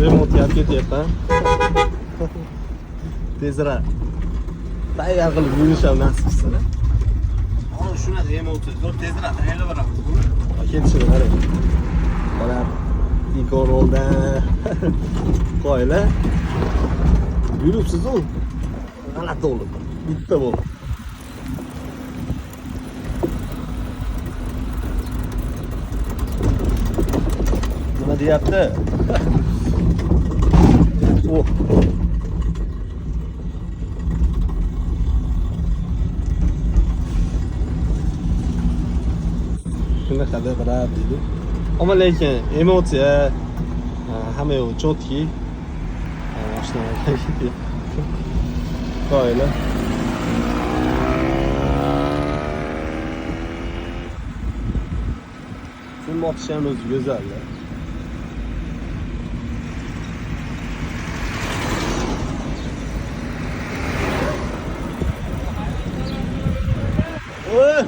Remontga olib ketyapman. Tezroq tayyor qilib yurish ham nasib qilsin. Ana shunaqa emotsiya. Zo'r tezroq tayyorlab boramiz buni. Ketishini qarang. Bolam Ikoroldan qoyila. Yuribsiz u. G'alati bo'lib. Bitta bo'lib. Nima deyapti? Oh. Shunaqada brat deydi. Ammo lekin emotsiya hamma yo'q чёткий. Mashina qoyila. Kun botishi ham o'zi go'zal. Oh!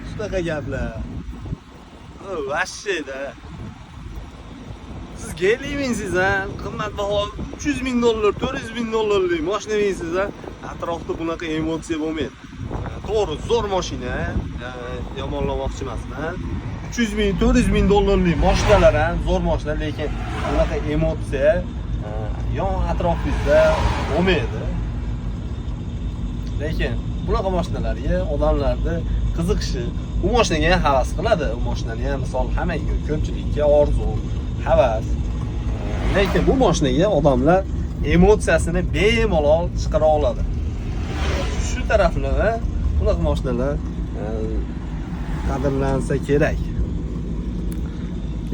Shunaqa gaplar. Vashsheda. Siz kelmaysiz ha, qimmatbaho 300 ming dollar, 400 ming dollarlik mashina minsiz ha. Atrofda bunaqa emotsiya bo'lmaydi. To'g'ri, zo'r mashina, yomonlamoqchi emasman. 300 ming, 400 ming dollarlik mashinalar ham zo'r mashina, lekin bunaqa emotsiya yon atrofingizda bo'lmaydi. Lekin bunaqa mashinalarga odamlarni qiziqishi, u mashinaga ham havas qiladi, u mashinani ham misol hammaga, ko'pchilikka orzu, havas. Lekin bu mashinaga odamlar emotsiyasini bemalol chiqara oladi. Shu taraflari bunaqa mashinalar qadrlansa kerak.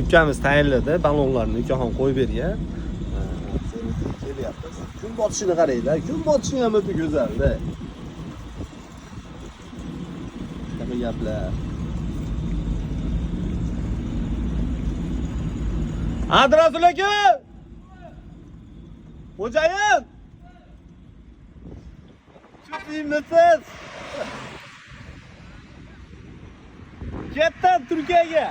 Ukamiz tayinladi, ballonlarni ukaxon qo'yib bergan. Servisga kelyapmiz. Kun botishini qaranglar, kun botishi ham o'ta go'zalda. Shunaqa gaplar. Abdurasul aka! Xo'jayin! Chutlaymisiz? Ketdim Turkiyaga.